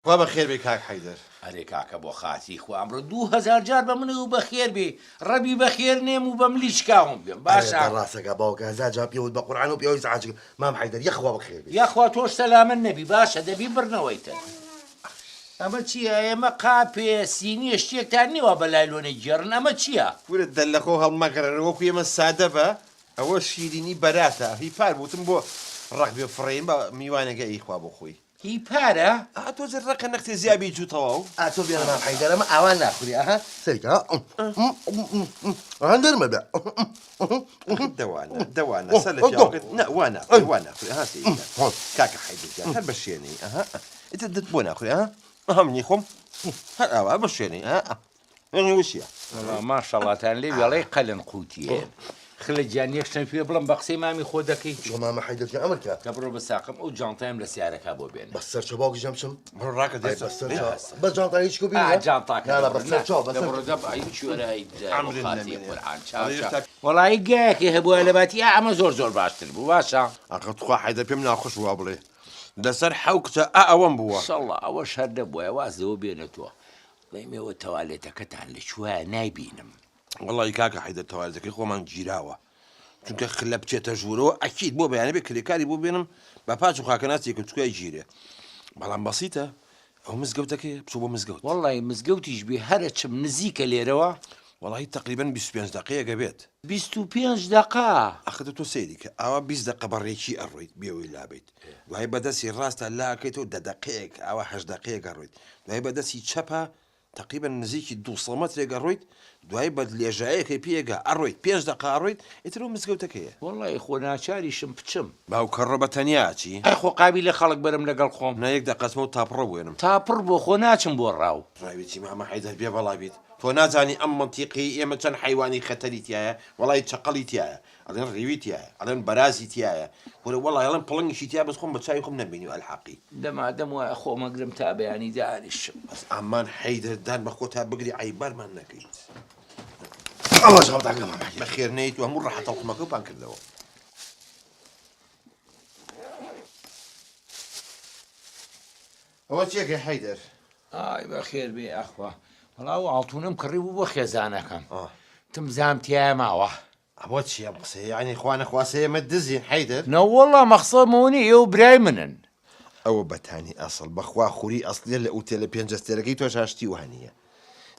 خوا بەخێر بێی کاک حەیدەر. ئەرێ کاکە بۆ خاتری خوا ئەمڕۆ 2000 جار بە منی و بەخێر بێی ڕەبی بەخێر نێم و بە ملی شکاوم بێم باشە. ئەرێ ڕاستەکا باوکە هەزار جار پێوت بە قورعان و پێوەی زعاج مام حەیدەر یەخوا بەخێر بێی. یاخوا تۆش سەلامەت نەبی باشە دەبی بڕنەوەی تر. ئەمە چییە ئێمە قاپێ سینیە شتێکتان نیە وا بە لایلۆنێک گێڕن ئەمە چییە؟ کورە دە لەخۆ هەڵمەگەڕێنە وەکو ئێمە سادە بە ئەوە شیرینی بەراتە هی پار وتم بۆ ڕەق بێ فڕێین بە میوانێکە ئەیخوا بۆ خۆی. هی پارە؟ ئا تۆزێ ڕەقە نەختێ زیابی جوو تەواو. ئا تۆ بێنە مام حەیدەر ئەمە ئاوا ناخوری ئەها سەیرکە ها ئەها نەرمە بێ دەوانە دەوانە سەر لە پیاوەکەت نا وا ناخوری وا ناخوری ئەها سەیرکە کاکە حەیدەر گیان هەر بە شێنەی ئەها ئیتر دت بۆ ناخوری ئەها ئەها منی خۆم هەر ئاوا بە شێنەی ئەها وشیە. وەڵا ماشەڵاتان لێ وێڵەی قەلن قوتیە. خلە گیان یەک شتم پێ بڵم بە قسەی مامی خۆ دەکەی. چۆ مامە حەیدەر گیان ئەمر کە. دە بڕۆ بە ساقم ئەو جانتایم لە سیارەکە بۆ بێنە. بە سەر چۆ باوکی جام چم. بڕۆ ڕاکە دێ بە سەر چۆ بەس جانتا هیچ کو بینە. ئا جانتاکە نا نا بە سەر چۆ بە دە سەر. بڕۆ دە ئەی کوێرە ئەی دە بۆ عەمرت خاتری نەمێنێ. قورعان چاو چاو. وەڵایی گایەکی هەبوایە لە باتی ئا ئەمە زۆر زۆر باشتر بوو باشە. ئاخر تخوا حەیدەر پێم ناخۆش وا بڵێ لەسەر حەو کچە ئا ئەوەم بووە. سەڵا ئەوەش هەر نەبوایە واز لەوە بێنە تۆ. بڵێم ئێوە تەوالێتەکەتان لە کوایە نایبینم. وەڵی کاکە حەیدەر تەوالێتەکەی خۆمان گیراوە چونکە خلە بچێتە ژوورەوە ئەکید بۆ بەیانی بێ کرێکاری بۆ بێنم بە پاچ و خاکە ناچێکم چکای گیرێ بەڵام بەسیتە ئەو مزگەوتەکەی بچۆ بۆ مزگەوت وەڵی مزگەوتیش بێ هەرە چم نزیکە لێرەوە. وەڵی تەقریبەن 25 دقەیەکە بێت. 25 دقە؟ ئەخر تۆ سەیری کە ئاوا 20 دقە بە ڕێکی ئەڕۆیت بێ ئەوەی لابەیت دوای بە دەستی ڕاستە لاکەیتەوە دە دەقەیەک ئاوا هەشت دەقەیەک ئەڕۆیت دوای بە دەستی چەپە تەقریبەن نزیکی 200 مەترێک ئەڕۆیت دوای بە لێژایەکەی پێگا ئەڕۆیت پێنج دەقە ئەڕۆیت ئیتر ئەو مزگەوتەکەیە. وەڵای خۆ ناچاریشم بچم. باوکە ڕۆ بە تەنیا ئەچی؟ ئەی خۆ قابیلە خەڵک بەرم لەگەڵ خۆم. نا یەک دەقە ئەچمەوە تاپڕە بوێنم. تاپڕ بۆ خۆ ناچم بۆ ڕاو. ڕاوی چی مامە حەیدەر بێ بەڵا بیت تۆ نازانی ئەم مەنتیقەی ئێمە چەند حەیوانی خەتەری تیایە وەڵای چەقەڵی تیایە ئەڵێن ڕیوی تیایە ئەڵێن بەرازی تیایە کورە وەڵای ئەڵێن پڵنگیشی تیایە بەس خۆم بە چاوی خۆم نەمبینیوە ئەلحەقی. دە مادەم وایە خۆم ئەگرم تا بەیانی دانیشم. بەس ئامان حەیدەر دان بە خۆتا بگری عەیبارمان نەکەیت. ئەوە جاوتاکە مامە حەیدەر. بەخێر نەیت و هەموو ڕەحە تەڵخمەکەو پان کردەوە. ئەوە چیەکەی حەیدەر؟ ئای بەخێر بێ ئەخوا وەڵا ئەو ئاڵتونەم کڕی بوو بۆ خێزانەکەم تم زام تیایە ماوە. ئەوە چیە ئەم قسەیە یانی خوا نەخواستە ئێمە دزین حەیدەر؟ نەوەڵا مەخسەم ئەوە نیە ئێوە برای منن. ئەوە بەتانی ئەسڵ بەخوا خوری ئەسڵیە لە ئوتێلە پێنجەستێرەکەی تۆش شتی وا نیە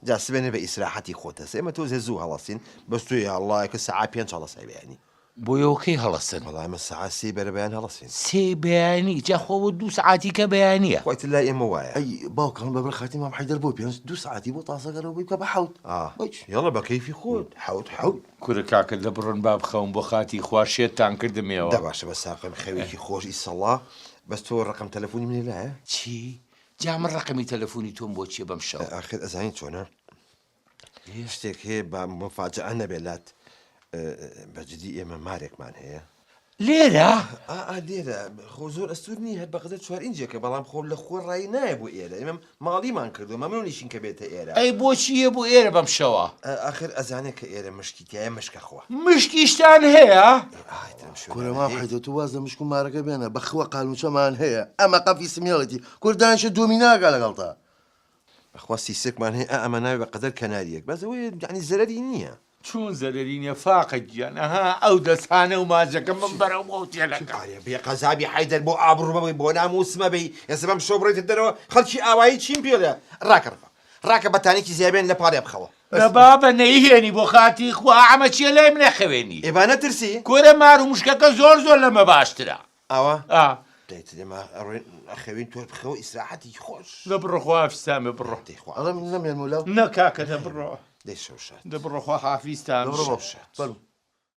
جا سبەینێ بە ئیسراحەتی خۆتەس ئێمە تۆزێ زوو هەڵەسین بەس تۆ یاڵڵایەکە سەعا پێنج هەڵەسای بەیانی. بۆ ئێوە کەی هەڵەسن؟ وەڵا ئێمە سەعات سێی بەرەبەیان هەڵەسین. سێی بەیانی؟ جا خۆ ئەوە دوو سەعاتی کە بەیانییە. خوا ئیتر لای ئێمە وایە. ئەی باوکم بە بر خاتری مام حەیدەر بۆ پێنج دوو سەعاتی بۆ تازە گەرەوە بۆی بکە بە حەوت. ئا یەڵە بە کەیفی خۆت حەوت حەوت. کورە کاکە دە بڕۆن با بخەوم بۆ خاتری خوا شێتتان کردم ئێوە. دە باشە بە ساقم خەوێکی خۆش ئیسەڵا بەس تۆ ڕەقەم تەلەفۆنی منی لایە؟ چی؟ جا من ڕەقەمی تەلەفۆنی تۆم بۆ چیە بەم شەوە؟ ئاخر ئەزانی چۆنە شتێک هەیە با مفاجئە نەبێ لات بە جدی ئێمە مارێکمان هەیە. لێرە؟ ئا لێرە خۆ زۆر ئەستور نییە هەر بەقدر چوار ئینجێکە بەڵام خۆ لە خۆ ڕای نایە بۆ ئێرە ئێمە ماڵیمان کردو مەمنونیشین کە بێتە ئێرە. ئەی بۆچی یە بۆ ئێرە بەم شەوە؟ ئاخر ئەزانێ کە ئێرە مشکی تایە مشکە خوا. مشکیشتان هەیە؟ کورە مام حەیدەر تۆ واز لە مشک و مارەکە بێنە بەخوا قالوچەمان هەیە ئەمە قەفی سمێڵێتی کورد دانیشە دووەمی ناکا لەگەڵتا. بەخوا سیسکمان هەیە ئا ئەمە ناوی بە قەدەر کەناریەک بەس ئەوەیە یانی زەرەری نییە. چۆن زەرەری نیە فاقە گیان ئەها ئەو دەسانە و ماجەکە من بەرەو بۆ ئوتێلەکە. ئەرێ بێ قەزابی حەیدەر بۆ ئابڕوو مەبەی بۆ ناموس مەبەی ئێستا بەم شەو بڕۆیتە دەرەوە خەڵکی ئاوایی چیم پێڵێ ڕاکە ڕفە ڕاکە بەتانیەکی زیابێن لە پاڵێ بخەوە. دە بابە نەیهێنی بۆ خاتری خوا ئەمە چیە لای منە خەوێنی. ئێ با نەترسی. کورە مار و مشکەکە زۆر زۆر لەمە باشترە. ئاوا؟ ئا. دەی تر ئێمە ئەڕۆین ئەخەوین تۆش بخەوە ئیسراحەتێکی خۆش. دە بڕۆ خواحافیزتان بێ بڕۆ. دەی خوا. ئەڵێم نەمێنم و لاو. نە کاکە دە بڕۆ. دەی شەو شاد. دە بڕۆ خواحافیزتان دە بڕۆ بێ. بابە. فەرموو.